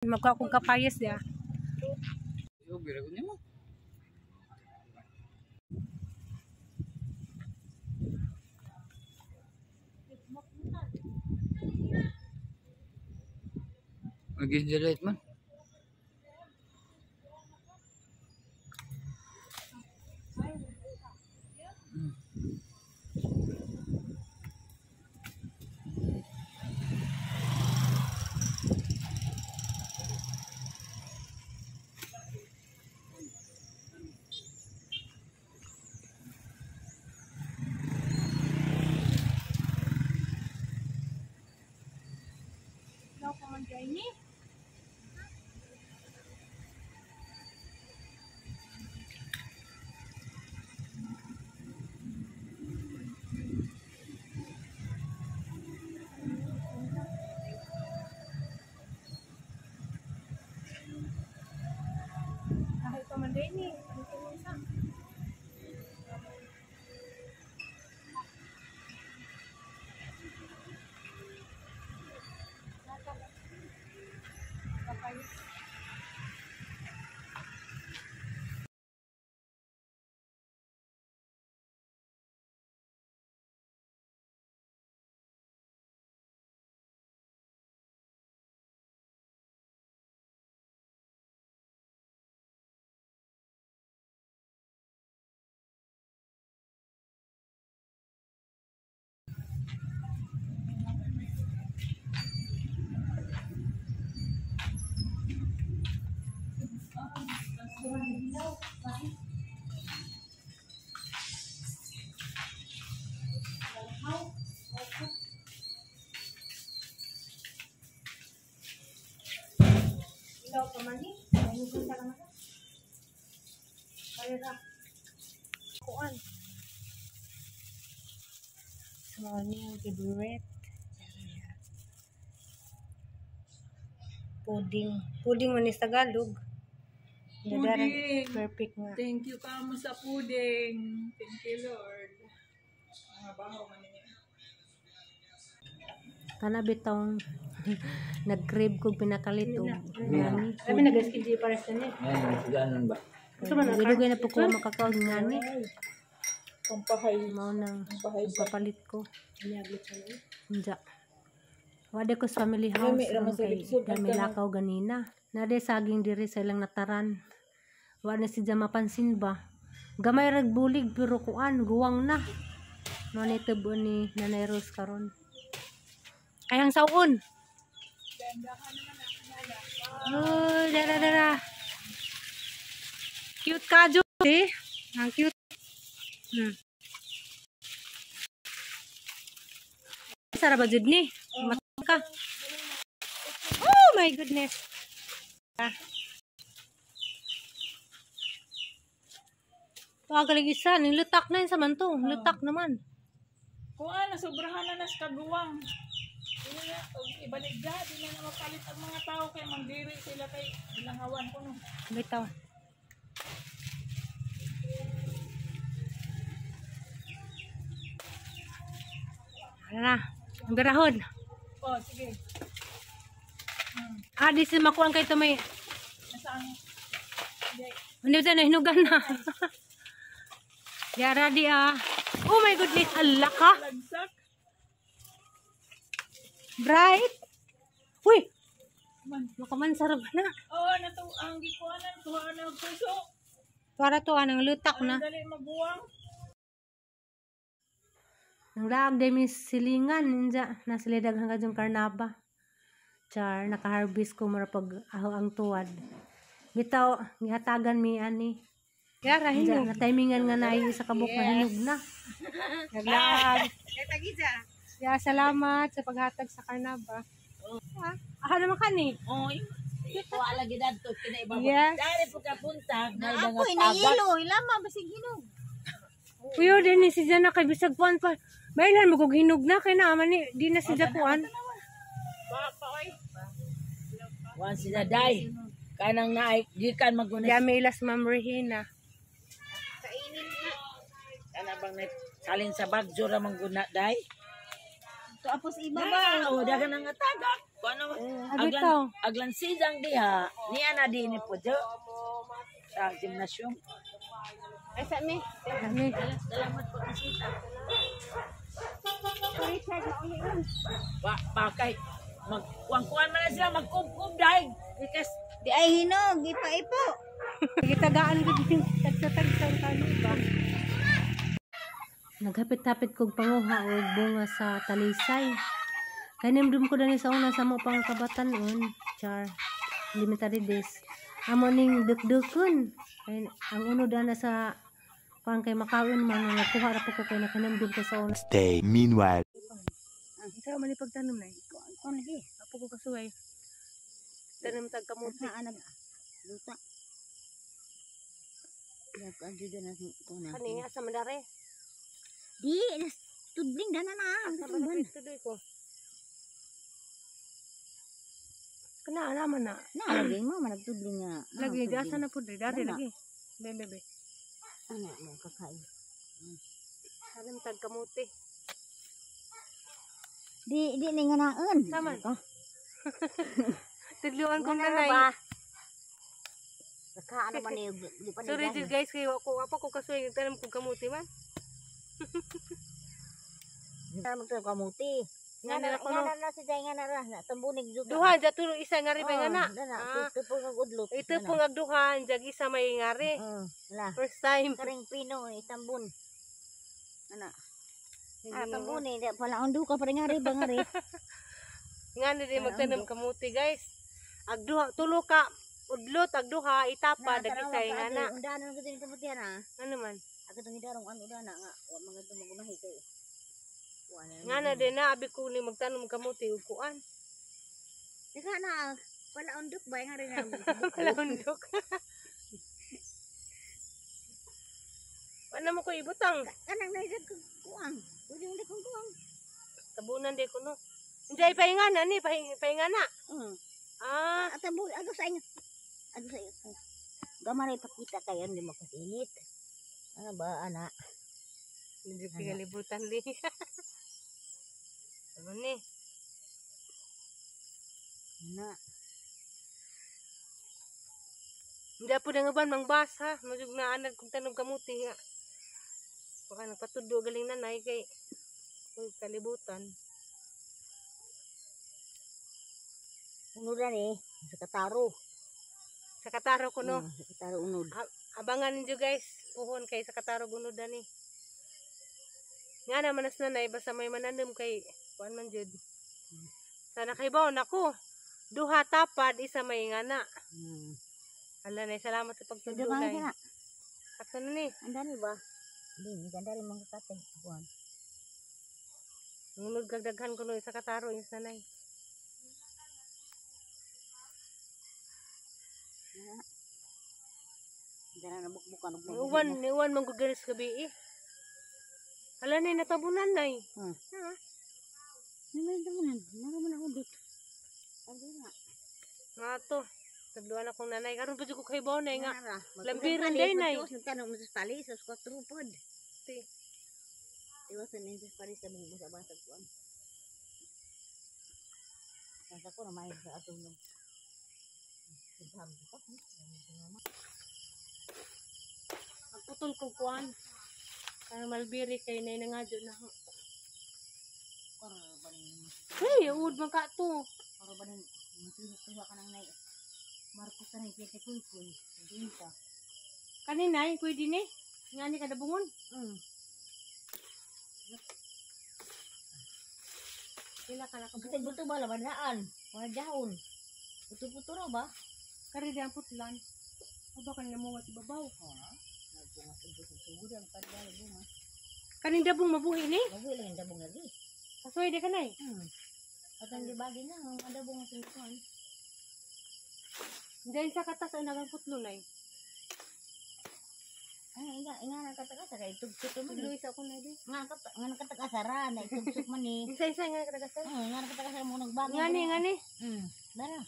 Magkuha kong kapayas ya. Mag-generate man. So, ano yung favorite? Pudding. Pudding man is Tagalog. Pudding. Perfect nga. Thank you kamo sa pudding. Thank you, Lord. Mga baho man niya. Kana bitong nag-crave kog pinakalit og ngani. Kami nag-skin di para sa niya. Ngayon, ganun ba? Dugay na po ko makakaon ngani. Pampahay. Mao nang Pampahay sa papalit ko. Unja. Wade ko sa family house Lami ra man sa kay lipsod, dami lakaw ganina. Nade saging diri sa ilang nataran. Wa na si mapansin ba. Gamay rag bulig pero kuan guwang na. Mao ni tubo ni Nanay Rose karon. Ay ang saon. Oh, dara dara. Cute ka jo, eh. Ang cute. Sara ba jud ni? Mata ka. Oh my goodness. Ah. Pagaling isa, ning lutak na yun sa man to. Lutak naman. Kung ano, sobrahan na nas kaguwang. Hindi na, ibaligya, di na na mapalit ang mga tao kay mandiri sila kay bilangawan ko no. Bitaw. Ano na? Ang birahon. Oh, sige. Ah, di siya makuha kay ito may... Nasa ang Hindi ba na hinugan na? Yara di ah. Oh my goodness, ala ka. lagsak. Bright. Uy, Man. makaman sarap na. Oh, nato ang gikuanan, kuhaan na puso. Para to anang lutak na. Ang dali maguwang. Nang laag day mi silingan ninja na sila daghang kadyong karnaba. Char, naka-harvest ko mura pag aho ang tuwad. Bitaw, gihatagan mi ani. Yara Ninja, hinog. na timingan nga na isa ka buok na hinog na. Naglaag. Ya, salamat sa paghatag sa karnaba. Ah, ah naman ka ni. Oy. Wala lagi dadto kinaiba. Yes. Dari po ka punta, Na ako inayelo, ilama basig hinog. Uyo din ni si Jana kay bisag kuan pa. Mailan mo kog hinog na kay naaman ni di na si kuan. Wan sila day. Kanang naay gikan maguna. Dami ilas Ma'am Regina. Kana bang na salin sa bagyo ra mangguna day. Tapos iba ba? Oh, dagan ang tagak. Kuno Abitaw. aglan sidang diha niya na din po jo. Sa gymnasium. Ay sa mi. Ani. Salamat po bisita. Wa pakay mag kuan man na sila magkubkub dahil because Di ay hinog, ipa-ipo. Gitagaan gud yung tagsa-tagsa ang kano ba. Naghapit-hapit kog panguha og bunga sa talisay. Kanimdum ko dani sa una sa mo pang kabatan-on, char. Elementary days. Amo ning dukdukon. Kay ang uno dana sa kuan kay makaon man nga nagkuha ra po ko kay nakanimdum ko sa una. Stay. Meanwhile. Ikaw man ipagtanom nay. Kuan lagi. Apo ko kasuway. Tanom tag kamote. Saan nag luta. Kani nga sa mandare. Di, tudling dana na. Sa mandare tuloy ko. Kana ana man na. Na lagi mo man nagtudling nga. Lagi gasa na pud dare Wala. lagi. Be be be. Ana mo kakain. Tanom tag kamote. Di di ni nga naon. Saman. Tudluan ko Nga na nanay. ba? Nakaano man ni di pa ni Sorry jud guys kay wa ko apa ko kasuway tanom kog kamote man. Nga magtuo kamuti. Nga na ko no. Nga na si Jay nga na ra na tambunig jud. Duha ja tulo isa nga ri pa nga na. Dana, Ah. tupo ng udlot. Ito pong agduhan jag isa may ngari. Oh, wala. First time. Karing pino eh, tambun. Ana. Ah, tambun eh, di pala undo ka pa rin nga ri ba nga ri. Nga na din magtanom kamote guys. Agduha tulo ka udlot agduha itapa dag isa nga na. Undaan na gud kamuti ana. Ano man? Ako tong hidarong ano udana nga wa mga tumagunahi kay. Wa na. Nga na din na abi ko ni magtanom kamote ug kuan. Dika na pala undok ba nga ri na. Wala undok. Ano mo ko ibutang? Kanang naisip ko kuang. Pwede mo kong kuang. Tabunan di ko no. Hindi pahinga na ni, pahinga na. Ah, At tambu ago sa inyo. Ago sa inyo. Gamay pakita kayo hindi mo kasinit. Ano ba ana? medyo pinalibutan li. Ano ni? Ana. Hindi po na nga ban mangbasa. Madug na anad kung tanom kamuti nga. Baka nagpatudo galing nanay kay kung kalibutan. Unudan eh sa kataro. Sa kataro ko no. Sa kataro unod. Abangan ninyo guys. Puhon kay sa kataro gunodan ni. Nga naman as nanay basta may mananom kay kuan man jud. Sana kay baon ako. Duha tapad isa may ngana. Ala nay salamat sa pagtudo Sudah nay. na. Sakto na ni. Andani ba? Hindi, ganda rin mga katay. Kuan. Ngunod gagdaghan ko no isa kataro yung sanay. Dara na bukbukan og Niuwan, niuwan man gud garis gabi eh. Hala nay natabunan nay. Ha. Naman tabunan, naraman ako dot. Ano na? Nga to. Tagduan akong nanay. Karon pa jud ko kay nay nga. Lambiran day nay. Nagtanong mo sa palis sa kwatro pod. Ti. Iwasan ninyo sa palis sa mga basa-basa kuan. Nasa ko na may sa atong nung. Magputol ko kuan. Kay malbiri kay nay nangadyo na. Hey, uod man ka to. Para ba nang matuwa ka nang nay. Marcos na nay kay kuy kuy. Hindi ka. Kani nay, pwede ni. Nga ni kadabungon. Pila ka Kasi nakabuo. buto ba laban daan? Wala jahon. Puto-puto ra ba? Kari di ang putlan. Aba kan mo nga si babaw. Ha? Nagbunga sa buto sugod ang padala bunga. Kaning dabong mabuhi ni. Mabuhi lang yung dabong lagi. Kasuway di ka nay. At ang gibagi na, ang dabong sa kuan. Diyan sa katas ang nagang putlo nay. Ay, inga inga na katakasa kay tugtog man. Luis ako na di. Nga kat nga nakatakasara na itugtog man ni. Isa-isa nga katagasan. Nga nakatakasa mo nagbagi. Nga ni, nga ni. Dara.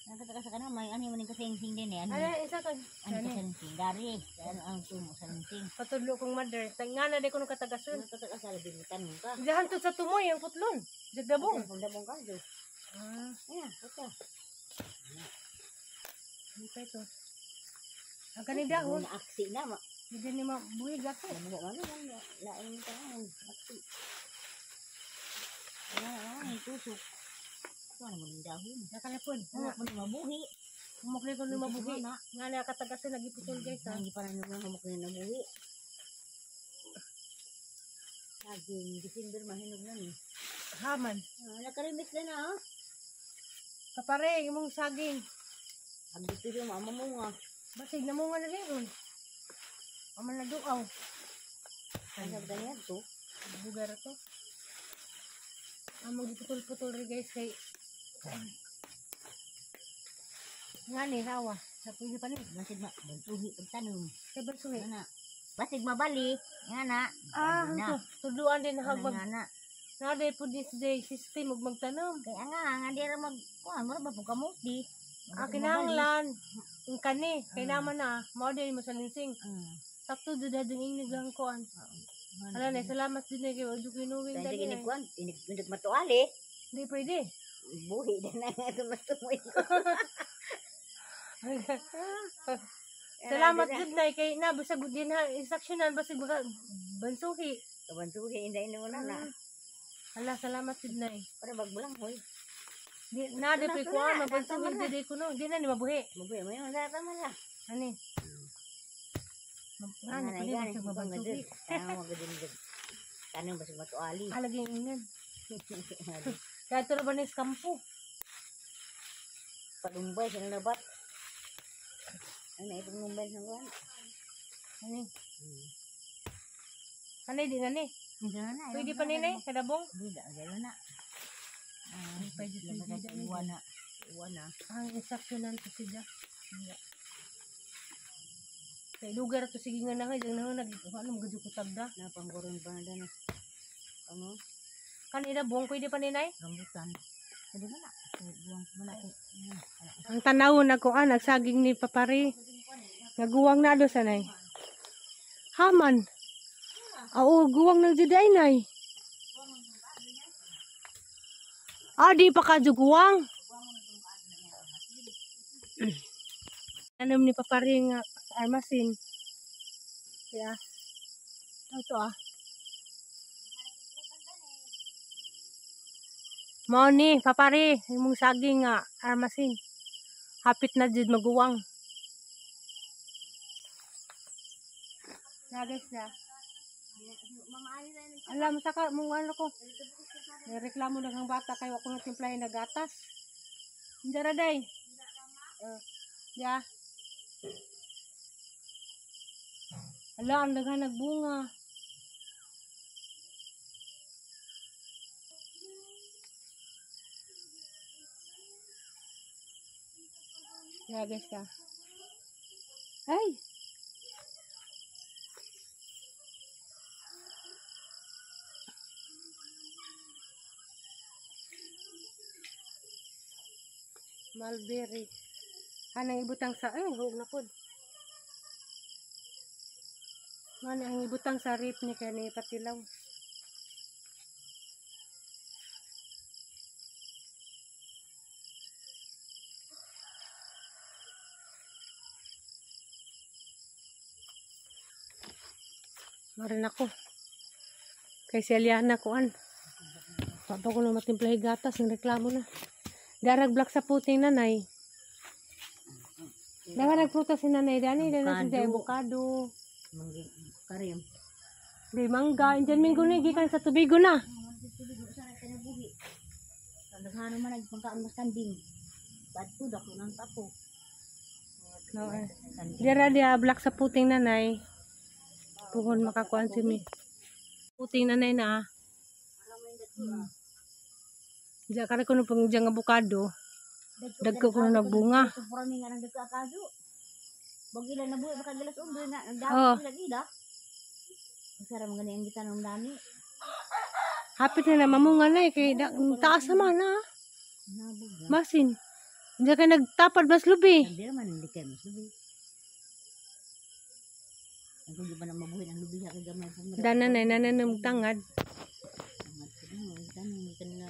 Nakatakasa ka na may ano man kasing din eh. Ano? Ala, isa ka. Ano kasing dari. Ano ang tumo sa sing. Patudlo kong mother. Nga na di ko nung katagasun. Nakatakasa labi mo tanong ka. Diyan to sa tumoy ang putlon. Jagdabong. Dabong dabong ka do. Ah, Ayan, ito. hindi pa ito. Ang kanida, oh. Na aksi na. Hindi ni mabuhig ako. Mabuho man lang. Lain ka na. Aksi. Wala, ah, tusok. Wala mo ng dahon. Nakalapon. Wala mo ng mabuhi. Humukli ko ng mabuhi. Nga na katagasin, nagiputol guys ha. Hindi pa na nung humukli na mabuhi. Saging, December mahinog na ni. Haman. Ah, nakarimix na na ah. Kapare, imong saging. Abdi pero mamamunga. Basig namunga na rin. Aman na duaw. Ano ba ganyan to? Bugar to. Among giputol-putol rin guys kay nga ni rawa. Sa pwede pa ni. Basig ma, bantuhi pagtanom. Kay bansuhi. Nga na. Basig mabali. Nga na. Ah, na. ito. Tuduan din na Nga mag na. Naday po this day system ug magtanom. Kaya nga, nga di ra mag, kuan, mura ba po kamuti. Ah, kinahanglan ang kani kay naman na mao din mo sa linsing. Sakto jud hadong ingnig lang kuan. Ala na salamat din kay ug kinuwing Kaya dali. hindi kuan, inig matuali. Hindi pwede. Buhi din na nga tumastumoy ko. Salamat jud nay kay na bisag din ha instructional basig baka bansuhi. Kabansuhi, hindi na mo na na. Ala salamat jud nay. Para bagbulang hoy. Di na di pa kuan mabansuhi jud ko no. Di na ni mabuhi. Mabuhi mo yun, tama na. Ani. Ano pwede basig mabansuhi. Tanong basig matuali. Alagay ingan. Kaya ito ba ni kampo? Palumbay sa nabat. Ano itong lumbay sa kuan? Ani. Ani di na ni. Pwede pa ni nay kadabong. Hindi na, gano'n na. Pwede Pwede pwede. na. Iwan na. Ang instructionan to siya. Kay lugar to sige nga na kay na nag ano magudyo ko tagda. Napangguron pa na dyan. Ano? Kanina buong pwede pa ni nay. Rambutan. Pwede ba na? Buwang ko na. Ang tanaw na ko ah, nagsaging ni papari. Naguwang na do sanay. Haman. Oo, guwang ng juday nay. Ah, di pa ka juguwang. Anom ni papari nga armasin. Kaya, ito ah. Mao ni papari, imong saging nga armasin. Hapit na jud maguwang. Na guys na. Alam sa ka mong ano ko. Reklamo na kang bata kayo ako na timplahin na gatas. Hindi ra day. Ya. Ala, ang daghan nagbunga. Ya guys ya. Ay. Mulberry. Anang ibutang sa ay huog na pod. Man ang ibutang sa rip ni kani patilaw. Marin ako. Kay si Aliana kuan. Pa ko na matimplahi gatas ng reklamo na. Darag black sa puting nanay. Darag prutas si nanay dani dani si avocado. Karim. Di mangga, indian minggo ni gikan sa tubigo na. Daghan man nagpangkaon mas kanding. Badto dako nang tapo. No, eh. Dira dia black sa puting nanay. Puhon makakuan si mi. Puting nanay na. Diya kare kuno pang diyang avocado. Dagko kuno nagbunga. Pura mi nga nang dagko akaso. Bagila na buhi baka gilas undo na Oh. nagdamo sila gila. Sara man gani ang gitanom dami. Hapit na na mamunga na eh kay taas naman na. Nabog na. Basin. Diya kay nagtapad mas lubi. Hindi man hindi kay mas lubi. Ang kung di ba na mabuhi ang lubi sa kay gamay po. Dana na nanay na tangad. Tanong kanila.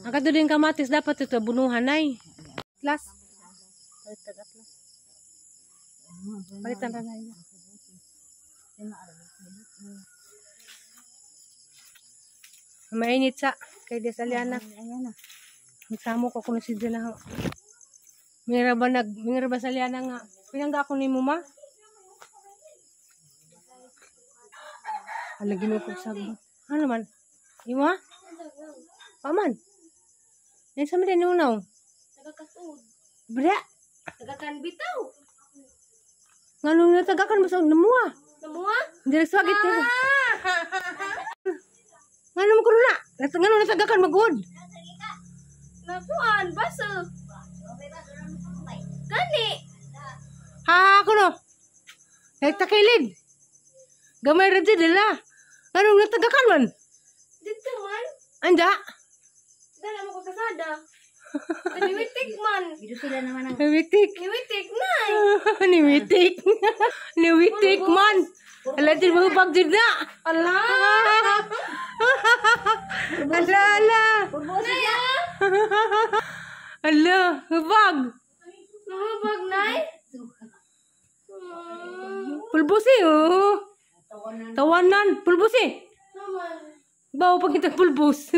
Ang kato din kamatis dapat ito bunuhan ay. Atlas. Palit tag atlas. Palitan ra na ina. Mainit sa kay Desaliana. Nagsamo ko kuno si Dina. Mira ba nag mira ba sa Liana nga? Pinangga ako ni mo ma. Ala ginukog sa. Ano man? Imo ha? Paman. Yan sa mga nunaw. Tagakasud. Bra. Tagakan bitaw. Nganong natagakan mo sa namuha? Namuha? Hindi nagswagit ah! Ngano mo kuno na? Ngano natagakan magud? Nakuan baso. Gani. Ha kuno. Nagtakilid. Gamay ra jud dala. Nganong natagakan man? Dito man. Anda. Dala mo ko kasada. Niwitik man. Dito sila naman ang Niwitik. Niwitik na. Niwitik. Niwitik man. Ala jud mahubag jud na. Ala. Ala ala. Ala, hubag. Nahubag nay. Pulbusi oh. Tawanan, pulbusi. Naman. Bawo pag kita pulbos.